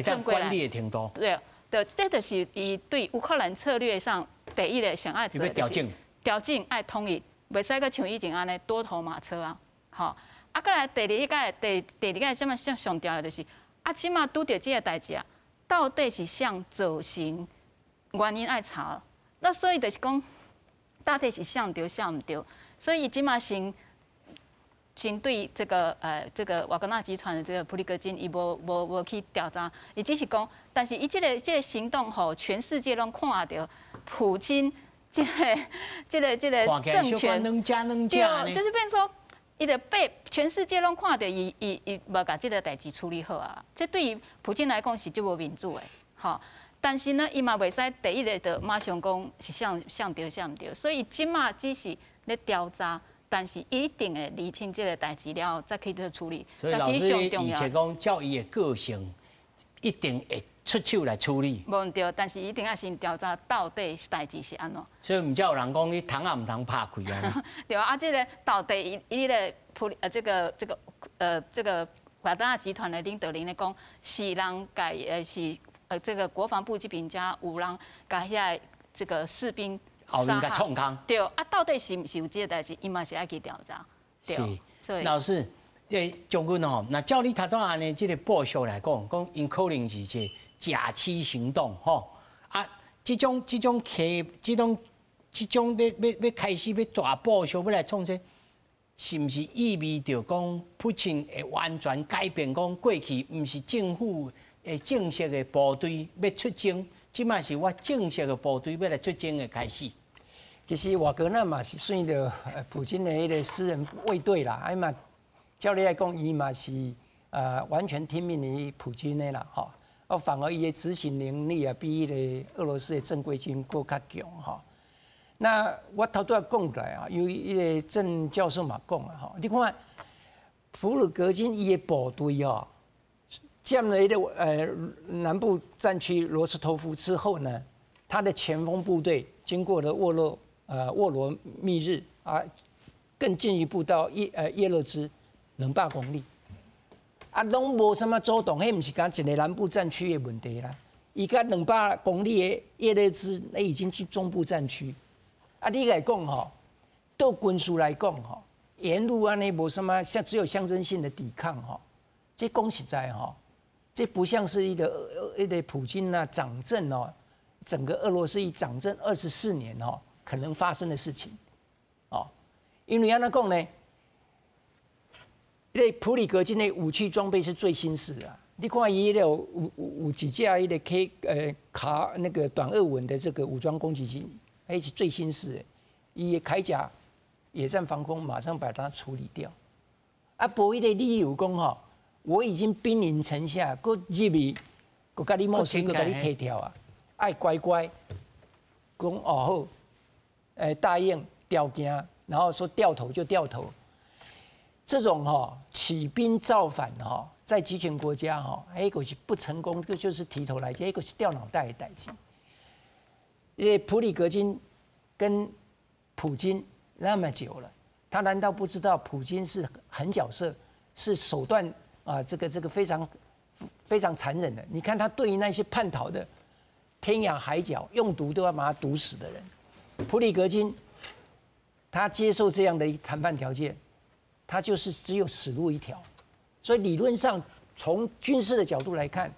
正規管理的程度。對，對，這就是伊對烏克蘭策略上第一个上愛做的調整，調整愛統一，袂使閣像以前按呢多頭馬車啊，吼。啊，閣來第二個，第二個啥物上上重要就是，啊，這馬拄著這个代誌啊，到底是啥造成原因愛查，那所以就是講，到底是啥對啥毋對，所以伊這馬先對這個瓦格納集團的這個普里戈金，伊無去調查，伊只是講，但是伊這個行動吼，全世界攏看著普京這個政權，對，就是變說。伊就被全世界攏看著伊伊伊無共這个代誌處理好啊！這對於普京來講是足無面子的，吼。但是呢，伊嘛袂使第一个就馬上講是啥啥對啥毋對，所以這馬只是咧調查，但是一定會釐清這个代誌了後，再去做處理。所以老師以前講，照伊的個性，一定會出手來處理。無對，但是一定要先調查到底代誌是按怎。所以毋才有人講你通也毋通拍開啊。對啊，這个到底伊伊个普這個瓦格納集團的領導人咧講，是人共是這個國防部這邊遮有人共遐這個士兵後面共創空。對啊，到底是毋是有這個代誌，伊嘛是愛去調查。是，所以老師，這將軍吼，那照你頭拄按呢這个報告來講，講𪜶可能是這假期行動吼啊，這種客這種欲開始欲大部署欲來創這，是毋是意味著講普京會完全改變？講過去毋是政府的正式的部隊欲出征，這馬是我正式的部隊欲來出征的開始。其實瓦格納嘛是算著普京的彼个私人衛隊啦，啊嘛，照理來講，伊嘛是完全聽命於普京的啦，吼。哦，反而伊的執行能力啊，比彼个俄羅斯的正規軍閣較強吼。那我頭拄仔講來啊，有彼个鄭教授嘛講啊，吼，你看普里戈金伊的部隊哦，佔了彼个南部戰區羅斯托夫之後呢，他的前鋒部隊經過了沃羅密日啊，更進一步到葉勒茲200公里，啊，攏無啥物阻擋，彼毋是講一个南部戰區的問題啦。伊共兩百公里的葉勒茲，那已經是中部戰區。啊，你來講吼，對軍事來講吼，沿路按呢無啥物，像只有象徵性的抵抗吼。這講實在吼，這不像是一個普京啊掌政哦，整個俄羅斯已掌政24年哦，可能發生的事情，哦，因為按怎講呢？那普里格金的武器裝備是最新式的，你看伊有幾架彼个 K 卡那個短俄文的這個武裝攻擊機，彼是最新式的，伊的鎧甲野戰防空馬上把它處理掉。啊，無彼个理由講吼，我已經兵臨城下，閣入去，閣共你莫斯科共你提跳啊，愛乖乖講哦好，答應條件，然後說掉頭就掉頭。這種哈起兵造反哈，在極權國家哈，彼個是不成功，這個就是提頭來見，彼個是掉腦袋的代誌。因為普里格金跟普京那麼久了，他難道不知道普京是狠角色，是手段啊？這個非常非常殘忍的。你看他對於那些叛逃的，天涯海角用毒都要把他毒死的人，普里格金，他接受這樣的一談判條件，他就是只有死路一條，所以理論上從軍事的角度來看，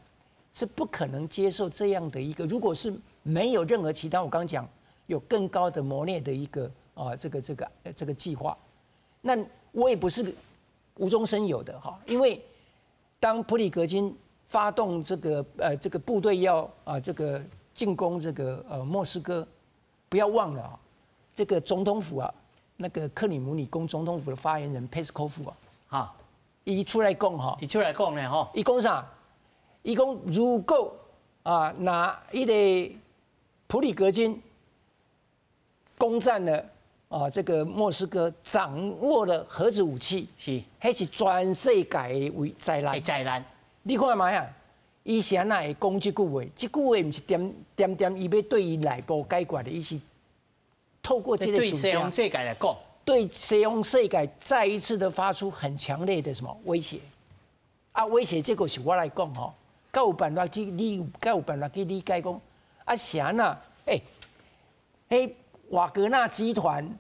是不可能接受這樣的一個。如果是沒有任何其他，我剛講有更高的謀略的一個啊，這個計劃，那我也不是無中生有的哈。因為當普里格金發動這個部隊要啊這個進攻這個莫斯科，不要忘了啊，這個總統府啊。那個克里姆林宮總統府的發言人佩斯科夫啊，哈，伊出來講吼，伊出來講咧吼，伊講啥？伊講如果啊，若彼个普里格金攻佔了啊這個莫斯科，掌握了核子武器，彼是全世界的為災難。災難。你看覓啊？伊是按怎會講這句話？這句話毋是恬恬恬，伊欲對伊內部解決的，伊是透過這個對西方世界來講，對西方世界再一次的發出很強烈的什麼威脅？啊，威脅這個是我來講吼，閣有辦法去理，閣有辦法去理解講，啊，是按怎？欸，彼瓦格納集團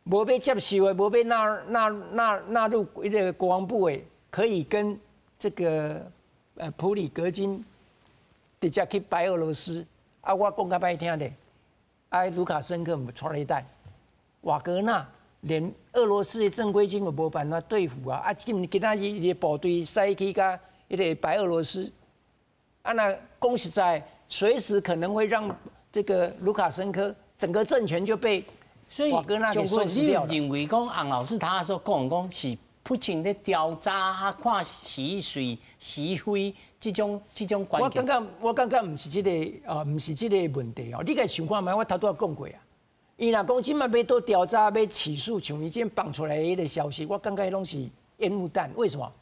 無欲接受的，無欲納入彼个國防部的，可以跟這個普里格金直接去白俄羅斯。啊，我講較歹聽咧，啊，盧卡申科毋帶咧等，瓦格納連俄羅斯的正規軍都無辦法對付啊！啊，今仔日伊的部隊駛去共彼个白俄羅斯，啊，若講實在，隨時可能會讓這個盧卡申科整個政權就被瓦格納給收拾掉了。認為講洪老師他所講講是普京咧調查啊，看是誰是非這種關係。我感覺毋是這个啊，毋是這個問題哦。你共想看覓？我頭拄仔講過啊。伊若講這擺欲佗調查、欲起訴，像伊這放出來彼个消息，我感覺攏是煙霧彈。為什麼？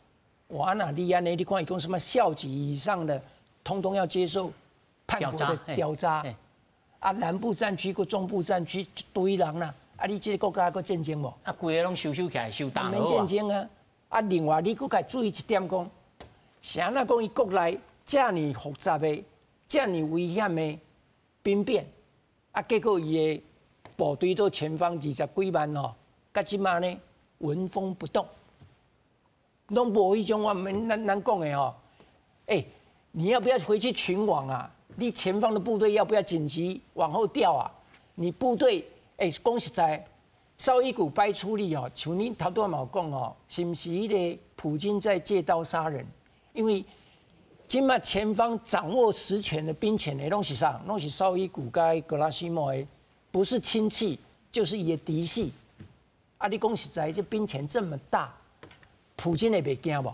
哇，那你按呢？你看伊講什麼校級以上的，通通要接受叛國的調查。啊，南部戰區佮中部戰區一堆人啦。啊，你這個國家閣戰爭無？啊，規个攏收收起來，收大免戰爭啊！啊，另外你閣共注意一點講，是按怎講伊國內遮爾複雜的、遮爾危險的兵變，啊，結果伊的部隊到前方20幾萬吼，到這馬呢紋風不動，攏無彼種我們咱講的吼。欸，你要不要回去勤王啊？你前方的部隊要不要緊急往後調啊？你部隊，欸，講實在，紹伊古掰出力哦，像你頭拄仔嘛有講哦，是毋是彼个普京在借刀殺人？因為這馬前方掌握實權的兵權的攏是啥？攏是紹伊古佮格拉西莫的，不是親戚就是伊的嫡系。啊，你講實在，這兵權這麼大，普京會袂驚無？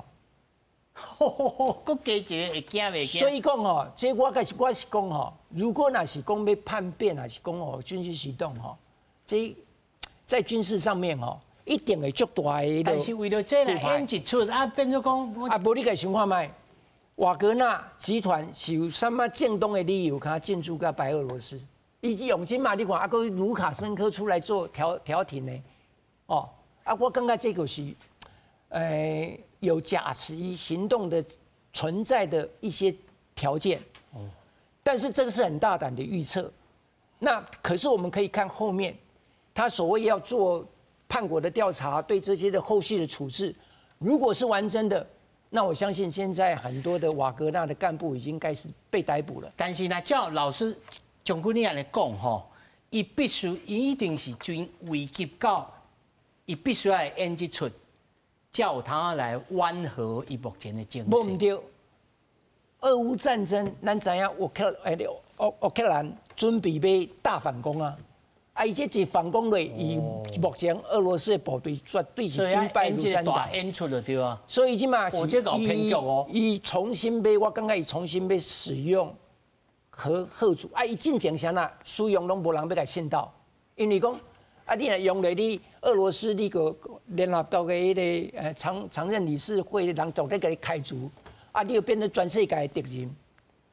閣加一个會驚袂驚？所以講吼，這我是講吼，如果若是講欲叛變，還是講吼軍事行動吼，這在軍事上面吼，一定會足大的。但是為著這來演一出，啊變做講啊，無你共想看覓，瓦格納集團是有啥物正當的理由，較進駐到白俄羅斯？伊是用這馬你看，啊，閣盧卡申科出來做調停的，哦，啊，我感覺這個是，有假期行動的存在的一些條件，但是這個是很大膽的預測。那可是我們可以看後面，他所謂要做叛國的調查，對這些的後續的處置，如果是玩真的，那我相信現在很多的瓦格納的幹部已經開始被逮捕了。但是呢，照老師將軍你按呢講吼，伊必須伊一定是真危急到，伊必須愛演這出。才有通來緩和伊目前的情勢。無毋對，俄烏戰爭，咱知影烏克蘭準備欲大反攻啊！啊，伊這一反攻落，伊目前俄羅斯的部隊絕對是兵敗如山倒。演出就對啊。所以這馬是伊重新欲，我感覺伊重新欲使用核武。啊，伊進前啥啦，使用攏無人欲共信道，因為講。啊！你若用咧，你俄羅斯你個聯合國的彼个常任理事會人總咧共你開除，啊！你又變成全世界的敵人。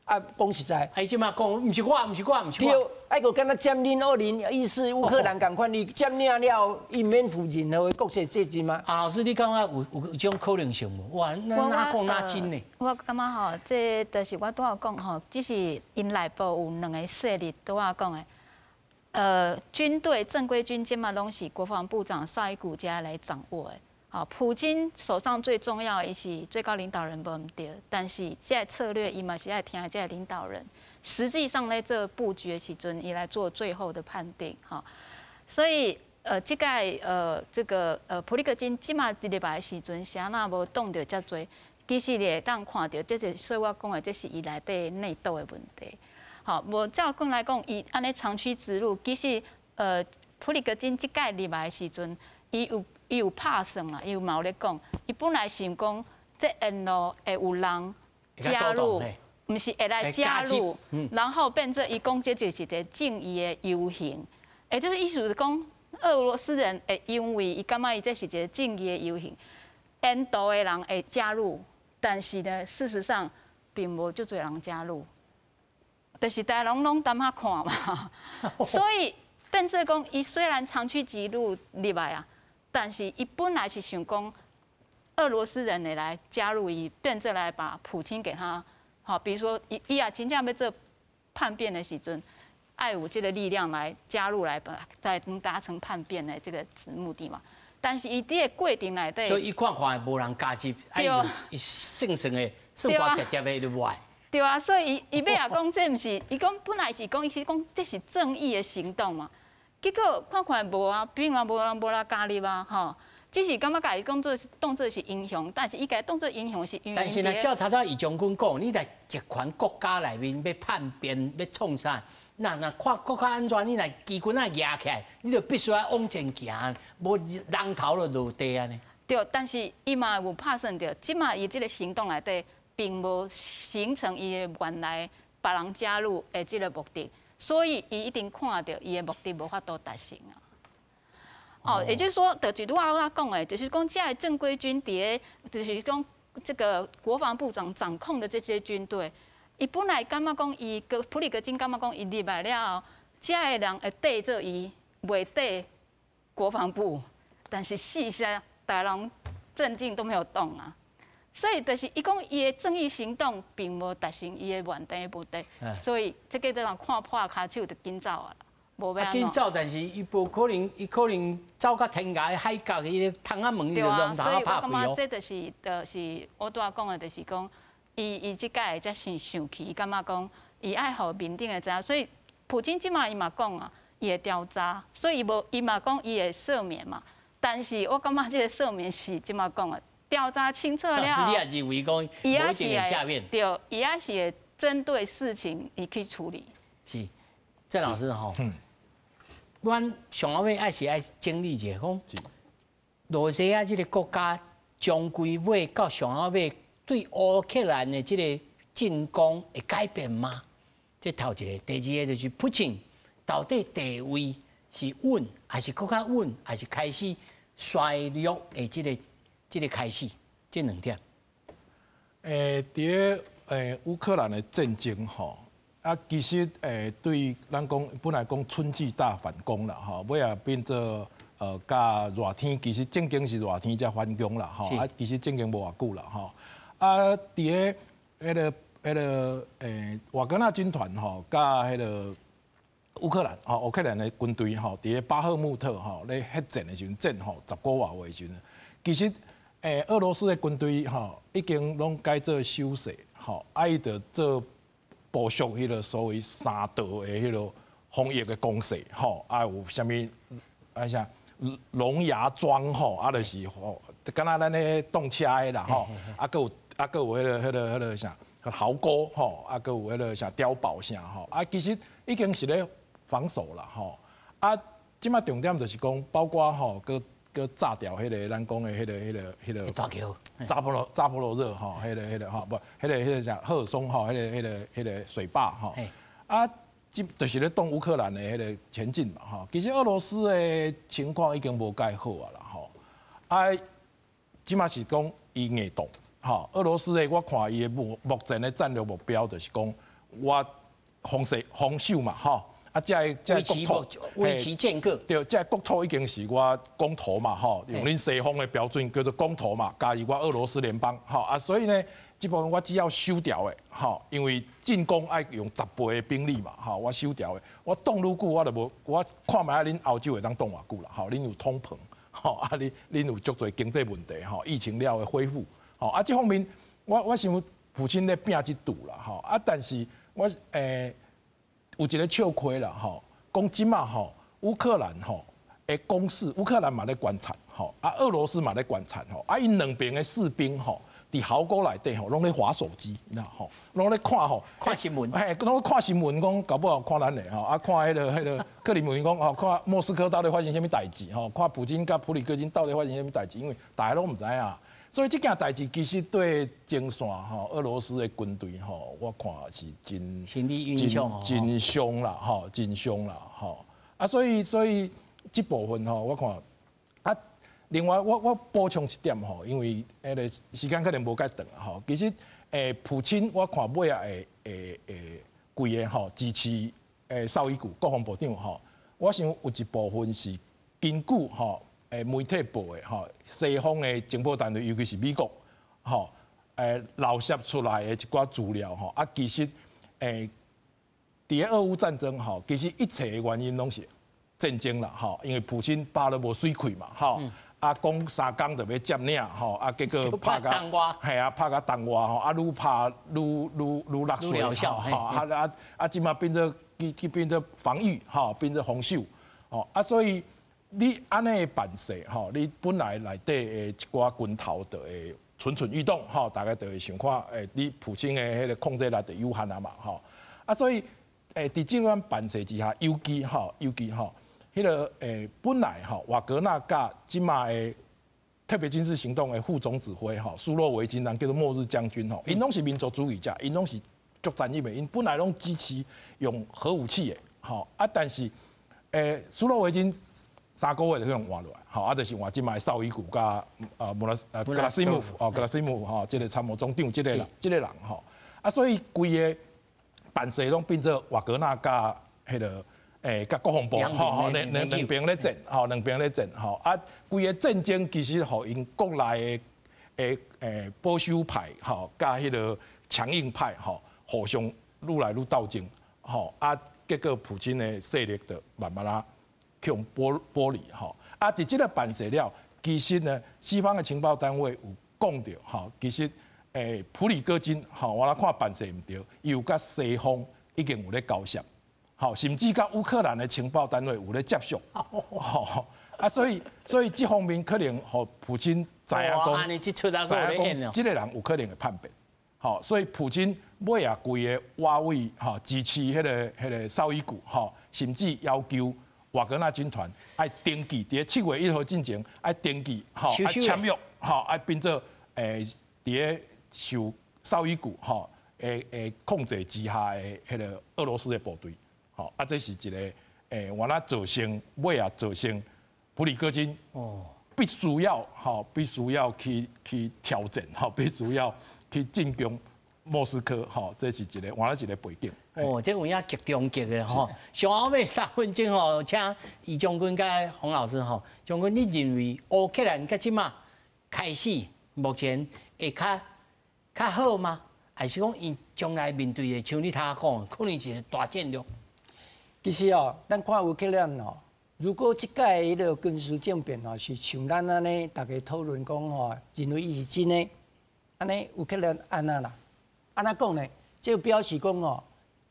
啊，講實在，伊這馬講，毋是我，毋是我，毋是我。對，啊，閣敢若佔領2014烏克蘭仝款，你佔領了，伊毋免負任何的國際責任嗎？啊，老師，你感覺有這種可能性無？哇，哪講哪真呢？我感覺吼，這就是我拄仔講吼，只是𪜶內部有兩個勢力拄仔講的。軍隊正規軍這馬攏是國防部長紹伊古遮來掌握的。好，普京手上最重要的是最高領導人無毋對，但是這個策略伊嘛是愛聽這個領導人。實際上咧，這布局的時陣，伊來做最後的判定。哈，所以這個這個普里格金這馬入來的時陣，是按怎無動著遮濟？其實你會當看著，這是所以我講的，這是伊內底內鬥的問題。好，無照講來講，伊按呢長驅直入，其實普里格金這擺入來的時陣，伊有拍算啦，伊有嘛有咧講，伊本來想講，這沿路會有人加入，毋是會來加入，然後變做伊講這就是一個正義的遊行，也就是意思是講，俄羅斯人會因為伊感覺伊這是一個正義的遊行，沿途的人會加入，但是呢，事實上並無足濟人加入。就是大家攏攏淡仔看嘛，所以變做講，伊雖然長驅直入入來啊，但是伊本來是想講，俄羅斯人會來加入伊，變做來把普京給他，好，比如說伊伊也真正欲做叛變的時陣，愛有這個力量來加入來，來達成叛變的這個目的嘛。但是伊佇個過程內底，所以伊看看無人加入，對，伊算算的，算掛疊疊的就無愛。對啊，所以伊伊尾也講這毋是，伊講本來是講伊是講這是正義的行動嘛。結果看看無啊，並嘛無人無人加入啊，吼。只是感覺共伊講做當做是英雄，但是伊共伊當做英雄是因為。但是呢，照頭拄易將軍講，你佇集權國家內面欲叛變，欲創啥？那看國家安怎，你若機關仔舉起來，你就必須愛往前行，無人頭就落地按呢。對，但是伊嘛有拍算著，這馬伊這個行動內底，並無形成伊的原來別人加入的這個目的，所以伊一定看著伊的目的無法度達成啊。哦，也就是說，就是拄仔我講的，就是講這個正規軍佇个，就是講這個國防部長掌控的這些軍隊，伊本來感覺講伊個普里格金感覺講伊入來了後，這个人會綴做伊，袂綴國防部，但是事實逐家攏鎮靜都沒有動啊。所以就是伊講伊的正義行動並無達成伊的原定的目的，所以這個就人看破跤手就緊走啊。啊，緊走，但是伊無可能，伊可能走到天涯海角，伊個窗仔門伊就攏通拍開。所以我感覺這就是我拄仔講的，就是講，伊這擺會遮生生氣，伊感覺講，伊愛予面頂的知影，所以普京這馬伊嘛講啊，伊會調查，所以伊無伊嘛講伊會赦免嘛。但是我感覺這個赦免是這馬講的，調查清楚了後，你也認為講，伊也是會對，伊也是會針對事情伊去處理。是，鄭老師吼。阮上後尾愛是愛整理一下，講羅西亞這個國家終歸尾到上後尾對烏克蘭的這個進攻會改變嗎？這頭一個，第二個就是普京到底地位是穩還是閣較穩，還是開始衰落的這個開始？這兩點。佇個烏克蘭的戰爭吼。啊，其實對咱講本來講春季大反攻啦，吼，尾仔變做佮熱天，其實正經是熱天才反攻啦，吼，啊，其實正經無偌久啦，吼。啊，佇个彼個瓦格納軍團吼，佮彼個烏克蘭吼，烏克蘭的軍隊吼，佇個巴赫穆特吼咧彼戰的時陣，戰吼十個外月的時陣，其實俄羅斯的軍隊吼已經攏改做守勢，吼，啊伊就做部署彼個所謂三道的彼個防疫的攻勢，吼，啊有啥物啊啥龍牙樁吼，啊就是吼，敢若咱咧動車的啦吼，啊閣有啊閣有彼個啥壕溝吼，啊閣有彼個啥碉堡啥吼，啊其實已經是咧防守啦吼，啊這馬重點就是講，包括吼閣閣炸掉彼個咱講的彼個大橋，扎波羅熱吼，彼個吼，無，彼個啥赫爾松吼，彼個水壩吼，啊，這就是咧擋烏克蘭的彼個前進嘛吼。其實俄羅斯的情況已經無蓋好啊啦吼，啊，這馬是講伊硬擋吼。俄羅斯的我看伊的目前的戰略目標就是講，我防勢防守嘛吼。啊，這個國土維持建國，對，這個國土已經是我公土嘛，吼，用恁西方的標準叫做公土嘛，加入我俄羅斯聯邦，吼啊，所以呢，這部分我只要守牢的，吼，因為進攻愛用10倍的兵力嘛，吼，我守牢的，我擋愈久我就無，我看覓仔恁歐洲會當擋偌久啦，吼，恁有通膨，吼，啊，恁有足濟經濟問題，吼，疫情了的恢復，吼，啊，這方面我想普京咧拼這賭啦，吼，啊，但是我有一個笑虧啦，吼，講這馬吼，烏克蘭吼的攻勢，烏克蘭嘛咧觀察，吼，啊，俄羅斯嘛咧觀察，吼，啊，𪜶兩邊的士兵吼，佇壕溝內底吼，攏咧滑手機，你知影吼，攏咧看吼，看新聞，嘿，攏咧看新聞，講搞不好看咱的吼，啊，看彼個克里姆林宮吼，看莫斯科到底發生啥物代誌吼，看普京佮普里戈金到底發生啥物代誌，因為大家攏毋知影。所以這件代誌其實對前線吼俄羅斯的軍隊吼，我看是真心理影響真傷啦吼，真傷啦吼。啊，所以這部分吼，我看啊，另外我補充一點吼，因為彼個時間可能無蓋長吼。其實普京我看尾仔會規个吼支持紹伊古國防部長吼，我想有一部分是根據吼媒體報的吼，西方的情報單位，尤其是美國吼，流泄出來的一寡資料吼，啊，其實佇个俄乌战争吼，其实一切的原因攏是戰爭啦，吼，因為普京飽都無媠氣嘛，吼，啊講三工就欲佔領，吼，啊結果拍甲，係啊，拍甲東外吼，啊愈拍愈愈愈落水，吼，啊啊啊，這馬變做去去變做防禦，吼，變做防守，吼，啊所以你按呢辦勢，吼，你本來內底的一寡軍頭就會蠢蠢欲動，吼，大家就會想看，你普京的彼个控制力就有限啊嘛，吼，啊所以，佇這款辦勢之下，尤其吼，尤其吼，彼个本來吼，瓦格納佮這馬的特別軍事行動的副總指揮吼，蘇洛維金人叫做末日將軍吼，𪜶攏是民族主義者，𪜶攏是足殘忍的，𪜶本來攏支持用核武器的，吼啊，但是蘇洛維金三個月就去予換落來，吼啊，就是換這馬的紹伊古佮穆拉格拉西莫夫哦，格拉西莫夫吼，這個參謀總長這個人，這個人吼，啊，所以規个辦勢攏變做瓦格納佮彼个佮國防部吼吼兩兩兩邊咧戰，吼兩邊咧戰，吼啊，規个戰爭其實予𪜶國內的保守派吼，佮彼个強硬派吼，互相愈來愈鬥爭，吼啊，結果普京的勢力就慢慢仔去予剝剝離吼，啊，佇這個辦勢了，其實呢，西方的情報單位有講著吼，其實普里戈金吼，我來看辦勢毋對，伊有佮西方已經有咧交涉，吼，甚至佮烏克蘭的情報單位有咧接觸，吼，啊，所以所以這方面可能予普京知影講，知影講，這個人有可能會叛變，吼，所以普京尾仔規个挖位吼支持彼个紹伊古吼，甚至要求瓦格納軍團愛登記，佇7月1號進前愛登記，吼，愛簽約，吼，愛變做佇个受紹伊古吼的控制之下的彼个俄羅斯的部隊，吼，啊，這是一個原來造成尾仔造成普里戈金哦必須要吼必須要去去挑戰，吼，必須要去進攻莫斯科，吼，這是一個原來一個背景。哦，這有影極終極的吼。上後尾3分鐘吼，請余將軍佮洪老師吼，將軍你認為烏克蘭佮這馬開始目前會較較好嗎？還是講𪜶將來面對的，像你頭講，可能是一個大戰略？其實哦，咱看烏克蘭哦，如果這擺彼个軍事政變哦，是像咱按呢，大家討論講吼，認為伊是真的，按呢烏克蘭按怎啦？按怎講呢？這表示講哦，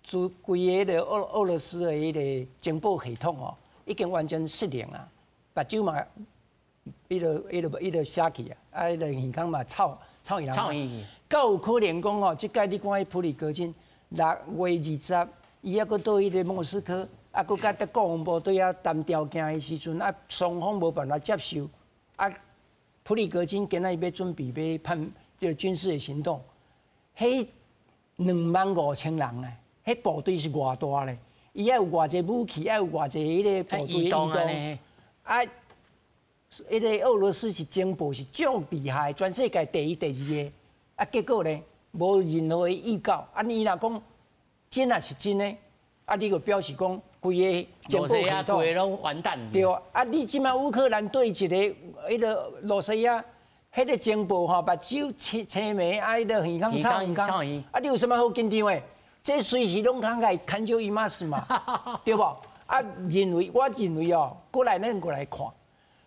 自規个彼个俄俄羅斯的彼个情報系統哦，已經完全失靈啊，目睭嘛，彼个彼个彼个寫去啊，啊，彼个耳孔嘛臭臭去人。臭去。敢有可能講吼，這擺你看彼普里戈金6月20，伊猶閣到彼个莫斯科，啊，閣佮佇國防部對遐談條件的時陣，啊，雙方無辦法接受，啊，普里戈金今仔日欲準備欲叛這個軍事的行動，彼25,000人啊，彼部隊是偌大咧？伊愛有偌濟武器，愛有偌濟彼个部隊移動，啊，彼个俄羅斯是情報是足厲害，全世界第一、第二个，啊，結果咧無任何的預告，啊，你若講真也是真的，啊，你就表示講規個情報系統攏完蛋。對啊，你這馬烏克蘭對一个彼个羅西亞，彼个情報吼，目睭青青眉，啊，彼个耳孔臭耳孔，啊，你有啥物好緊張的？這隨時攏通共牽招伊馬斯嘛，對無？啊，認為我認為哦，過來咱過來看，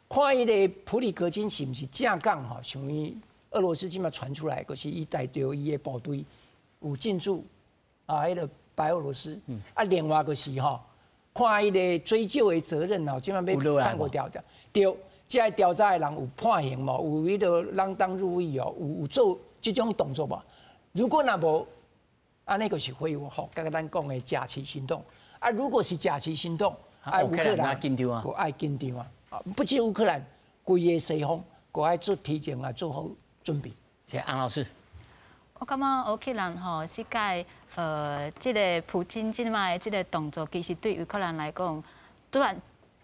看彼个普里戈金是毋是正講吼？像伊俄羅斯這馬傳出來，就是伊帶著伊的部隊有進駐啊，彼个白俄羅斯。啊，另外就是吼，看彼个追究的責任哦，這馬欲透過調查，對，這个調查的人有判刑無？有彼个锒铛入獄哦？有做這種動作無？如果若無，按呢就是恢復吼，剛剛咱講的假旗行動。啊，如果是假旗行動，啊，烏克蘭緊張啊，閣愛緊張啊！不止烏克蘭，規个西方閣愛做提前啊，做好準備。謝洪老師。我感覺烏克蘭吼，這擺這个普京這擺的這个動作，其實對烏克蘭來講，短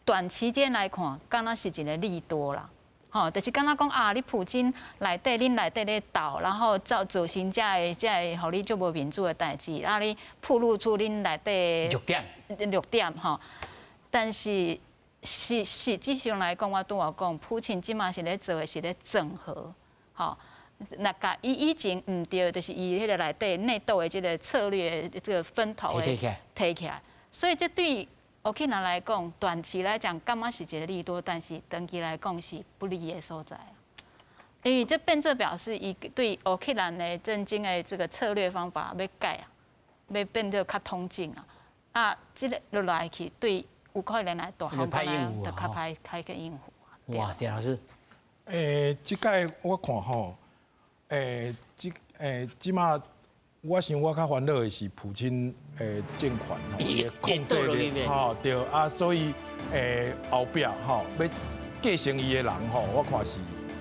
短期間來看，敢若是一個利多啦。吼，就是敢若講啊，你普京內底恁內底咧鬥，然後造造成這个這个，予你足無面子的代誌，啊，你暴露出恁內底弱點弱點吼。但是實實際上來講，我拄仔講，普京這馬是咧做的是咧整合，吼。若共伊以前毋著，就是伊彼个內底內鬥的這个策略，這个分頭的提起來，所以這對烏克蘭來講，短期來講感覺是一个利多，但是長期來講是不利的所在。因為這變做表示，伊對烏克蘭的戰爭的這个策略方法欲改啊，欲變做較統整啊。啊，這个落來去對烏克蘭來大方來就較歹較去應付。哇，田老師，這擺我看吼，這馬我想我較煩惱的是普京的政權吼，伊的控制力吼，對啊，所以後壁吼欲繼承伊的人吼，我看是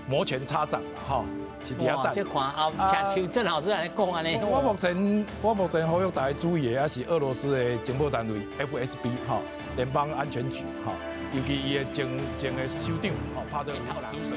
摩拳擦掌吼，是佇遐等。這看後，聽鄭老師按呢講按呢。我目前呼籲大家注意的，抑是俄羅斯的情報單位 FSB 吼，聯邦安全局吼，尤其伊的前前的首長吼，帕特魯舍。